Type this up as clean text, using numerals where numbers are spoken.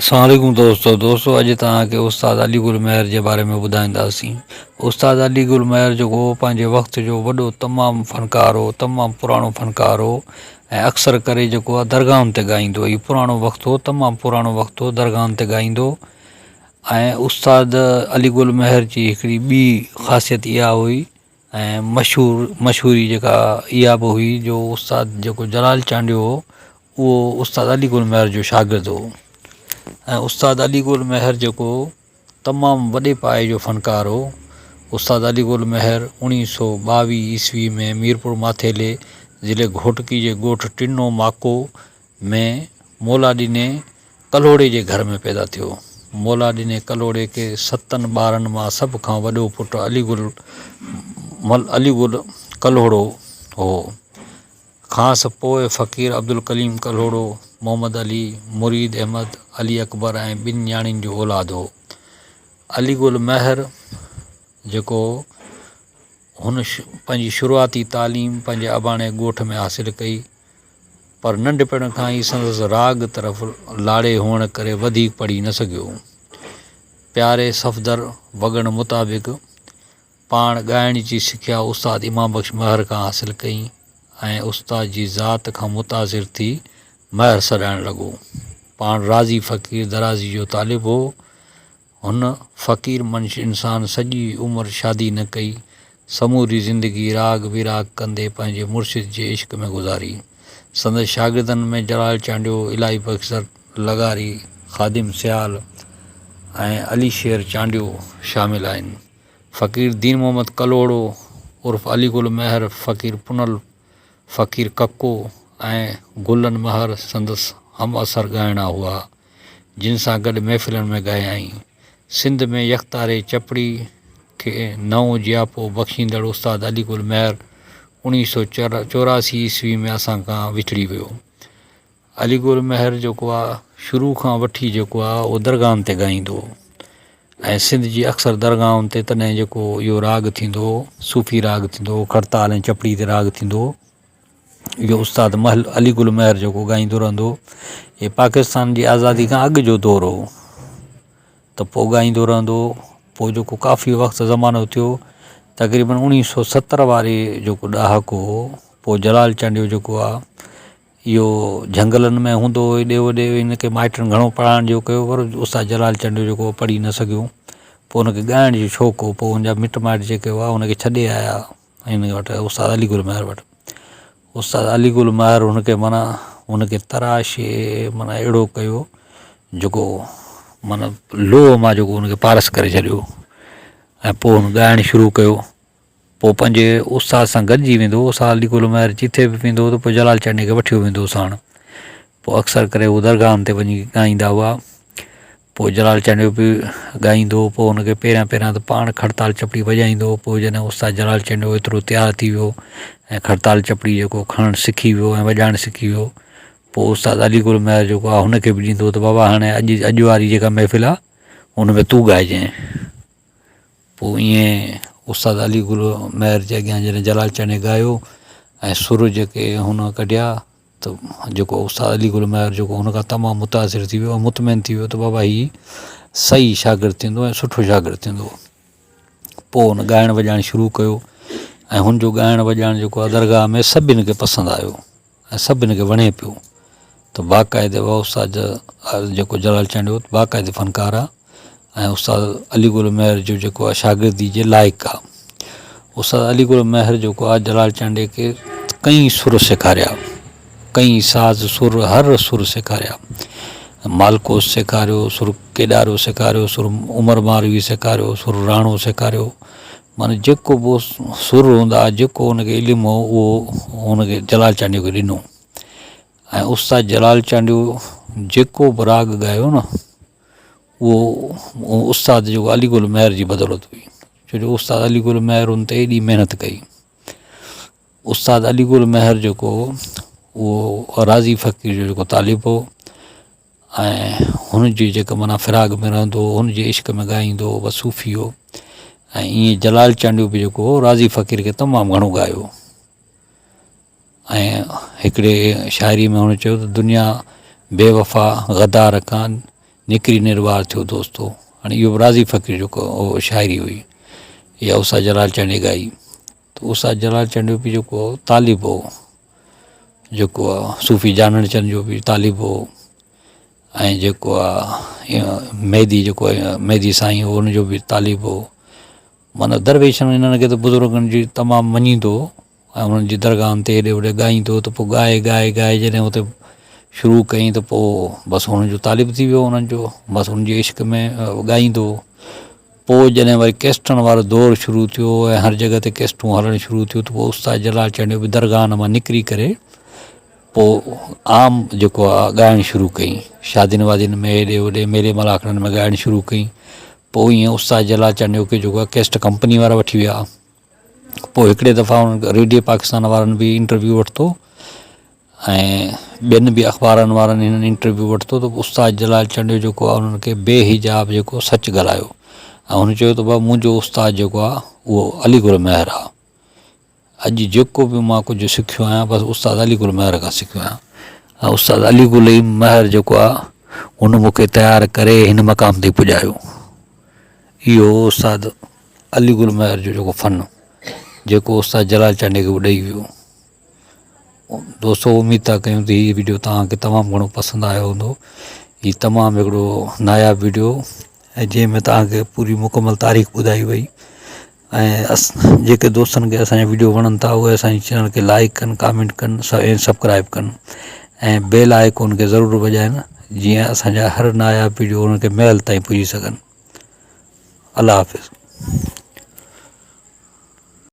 السلام عليڪم دوستو دوستو اڄ توهان کي استاد علي گل مهر جي باري ۾ ٻڌائينداسين استاد علي گل مهر جيڪو هو پنهنجي وقت جو وڏو تمام فنڪار هو تمام پراڻو فنڪار هو ۽ اڪثر ڪري جيڪو آهي درگاهن تي ڳائيندو هي پراڻو وقت هو تمام پراڻو وقت هو درگاهن تي ڳائيندو ۽ استاد علي گل مهر جي هڪڙي ٻي خاصيت اها هئي ۽ مشهور مشهوري جيڪا اها به هئي جو استاد جيڪو جلال چانڊيو هو اهو استاد علي گل مهر جو شاگرد هو ۽ استاد علي گل مهر جيڪو تمام وڏي پائي جو فنڪار هو. استاد علي گل مهر اوڻيهه سو ٻاويهه عيسوي ۾ ميرپور ماٿيلي ضلعي گهوٽڪي جي ڳوٺ ٽنو ماڪو ۾ مولا ڏني ڪلهوڙي جي گهر ۾ پيدا ٿيو. مولا ڏني ڪلهوڙي کي ستن ٻارن مان سڀ کان وڏو پٽ علي گل علي گل ڪلهوڙو هو. کانئس پوء فقير عبدالڪليم ڪلهوڙو، محمد علي، مريد احمد، علي اڪبر ۽ ٻن نياڻين جو اولاد هو. علي گل مهر جيڪو هن پنهنجي شروعاتي تعليم پنهنجي اباڻي ڳوٺ ۾ حاصل ڪئي پر ننڍپڻ کان ئي سندس راڳ طرف لاڙي هئڻ ڪري وڌيڪ پڙهي نه سگهيو. پياري صفدر وڳڻ مطابق پاڻ ڳائڻ جي سکيا استاد امام بخش مهر کان حاصل ڪئي ۽ استاد جي ذات کان متاثر ٿي مهر سڏائڻ لڳو. پاڻ راضي فقير درازي جو طالب هو. هن فقير منش انسان سڄي عمر شادي نه ڪئي. سموري زندگي راڳ ويراڳ ڪندي پنهنجي مرشد جي عشق ۾ گذاري. سندس شاگردن ۾ جلال چانڊيو، الاهي بخش لغاري، خادم سيال ۽ علي شير چانڊيو شامل آهن. فقير دين محمد ڪلهوڙو عرف علي گل مهر، فقير پنهل، فقير ڪڪو ۽ گلن مهر سندس همعصر ڳائڻا هئا، جن سان گڏ محفلن ۾ ڳايائين. سنڌ ۾ يڪتاري چپڙي کي نئون جياپو بخشيندڙ استاد علي گل مهر اوڻيهه سو 84 عيسوي ۾ اسان کان وڇڙي ويو. علي گل مهر جيڪو آ شروع کان وٺي جيڪو آ اهو درگاهن تي ڳائيندو هو ۽ سنڌ جي اڪثر درگاهن تي تڏهن جيڪو اهو راڳ ٿيندو هو صوفي راڳ ٿيندو هو کڙتال ۽ چپڙي تي راڳ ٿيندو هو اهو استاد مهل علي گل مهر جيڪو ڳائيندو رهندو هو هي پاڪستان جي آزادي کان اڳ جو دور هو ته پوء ڳائيندو رهندو هو پوء جيڪو ڪافي وقت زمانو ٿيو تقريبن اوڻيهه سو ستر واري جيڪو ڏهاڪو هو پوء جلال چانڊيو جيڪو آ اهو جهنگلن ۾ هوندو هو هيڏي هوڏي هن کي مائٽن گهڻو پڙهائڻ جو ڪيو پر استاد جلال چانڊيو جيڪو هو پڙهي نه سگهيو پوء هن کي ڳائڻ جو شوق هو پوء هن جا مٽ مائٽ جيڪي هئا هن کي ڇڏي آيا هن وٽ استاد علي گل مهر وٽ استاد علي گل مهر هن کي معنيٰ هن کي تراشي معنيٰ اهڙو ڪيو جيڪو معنيٰ لوهه مان جيڪو هن کي پارس ڪري ڇڏيو ۽ پوء هن ڳائڻ شروع ڪيو پوء پنهنجي استاد سان گڏجي ويندو هو. استاد علي گل مهر جتي به ويندو هو ته پوء جلال چانڊيي کي وٺيو ويندو هو ساڻ. پوء اڪثر ڪري هو درگاهن تي وڃي ڳائيندا هئا. پوء جلال چانڊيو به ڳائيندو هو. پوء هن کي پهريان پهريان ته پاڻ کڙتال چپڙي وڄائيندو هو. پوء جڏهن استاد جلال چانڊيو ايترو تيار ٿي ويو ۽ کڙتال چپڙي جيڪو کڻڻ سکي ويو ۽ وڄائڻ سکي ويو پوء استاد علي گل مهر جيڪو آهي هن کي به ڏيندو هو ته بابا هاڻي اڄ اڄ واري جيڪا محفل آهي ان ۾ تون ڳائجانء. پوء ائين استاد علي گل مهر جي اڳيان جڏهن جلال چانڊيي ڳايو ۽ سر جيڪي هن ڪڍيا ته جيڪو استاد علي گل مهر جيڪو هن کان تمام متاثر ٿي ويو ۽ مطمئن ٿي ويو ته بابا هي صحيح شاگرد ٿيندو ۽ سٺو شاگرد ٿيندو پوء هن ڳائڻ وڄائڻ شروع ڪيو ۽ هن جو ڳائڻ وڄائڻ جيڪو آهي درگاهه ۾ سڀني کي پسند آيو ۽ سڀني کي وڻي پيو ته باقاعدي اهو استاد جيڪو جلال چانڊيو باقاعدي فنڪار آ ۽ استاد علي گل مهر جو جيڪو آ شاگردي جي لائق آ استاد علي گل مهر جيڪو آ جلال چانڊيي کي ڪئين سر سيکاريا ڪئين ساز سر هر سر سيکاريا مالڪوس سيکاريو سر ڪيڏارو سيکاريو سر عمر ماروي سيکاريو سر راڻو سيکاريو معنيٰ جيڪو به سر هوندا ها جيڪو هن کي علم هو اهو هن کي جلال چانڊيو کي ڏنو ۽ استاد جلال چانڊيو جيڪو به راڳ ڳايو نه اهو استاد جيڪو علي گل مهر جي بدولت هئي ڇو جو استاد علي گل مهر ان تي ايڏي محنت ڪئي استاد علي گل مهر جيڪو هو اهو راضي فقير جو جيڪو طالب هو ۽ هن جي جيڪا معنيٰ فراق ۾ رهندو هو هن جي عشق ۾ ڳائيندو هو بس صوفي هو ۽ ائين جلال چانڊيو به جيڪو هو راضي فقير کي تمام گهڻو ڳايو ۽ هڪڙي شاعري ۾ هن چيو ته دنيا بي وفا غدار کان نڪري نروار ٿيو دوستو هاڻي اهو به راضي فقير جو شاعري هئي اها استاد جلال چانڊيي ڳائي ته استاد جلال چانڊيو به جيڪو طالب هو جيڪو صوفي جانڻ چند جو به طالب هو ۽ جيڪو آ مهدي جيڪو مهدي سائين هو ان جو به طالب هو معنيٰ درويشن انهن کي ته بزرگن جي تمام مڃيندو هو ۽ انهن جي درگاهن تي هيڏي هوڏي ڳائيندو هو ته پوء ڳائي ڳائي ڳائي جڏهن اتي شروع ڪيائين ته پوء بس هن جو طالب ٿي ويو انهن جو بس ان جي عشق ۾ ڳائيندو هو پوء جڏهن وري ڪيسٽن وارو دور شروع ٿيو ۽ هر جڳهه تي ڪيسٽون هلڻ شروع ٿيون ته پوء استاد جلال چانڊيو به درگاهن مان نڪري ڪري پوء عام جيڪو آ ڳائڻ شروع ڪئي شادين وادين ۾ هيڏي هوڏي ميلي ملاکڙن ۾ ڳائڻ شروع ڪئي پوء ائين استاد جلال چانڊيو کي جيڪو آ ڪيسٽ ڪمپني وارا وٺي ويا پوء هڪڙي دفعا انهن ريڊيو پاڪستان وارن به انٽرويو ورتو ۽ ٻين به اخبارن وارن هنن انٽرويو ورتو ته استاد جلال چانڊيو جيڪو آ انهن کي بي حجاب جيڪو سچ ڳالهايو ۽ هن چيو ته بابا منهنجو استاد جيڪو آ اهو علي گل مهر آ اڄ جيڪو به مان ڪجهه سکيو آهيان بس استاد علي گل مهر کان سکيو آهيان ۽ استاد علي گل ئي مهر جيڪو آهي ان مون کي تيار ڪري هن مقام تي پڄايو اهو هو استاد علي گل مهر جو جيڪو فن جيڪو استاد جلال چانڊيي کي به ڏئي ويو دوستو اميد ٿا ڪيون ته هي ويڊيو توهان کي تمام گهڻو پسند آيو هوندو هي تمام هڪڙو ناياب ويڊيو ۽ جنهن ۾ توهان کي پوري مڪمل تاريخ ٻڌائي وئي ۽ جيڪي دوستن کي اسان جا ويڊيو وڻن ٿا اهي اسان جي چينل کي لائڪ ڪن ڪامينٽ ڪن ۽ سبسڪرائب ڪن ۽ بيل آئيڪون کي ضرور وڄائن جيئن اسان جا هر ناياب ويڊيو انهن کي مهل تائين پڄي سگهن الله حافظ.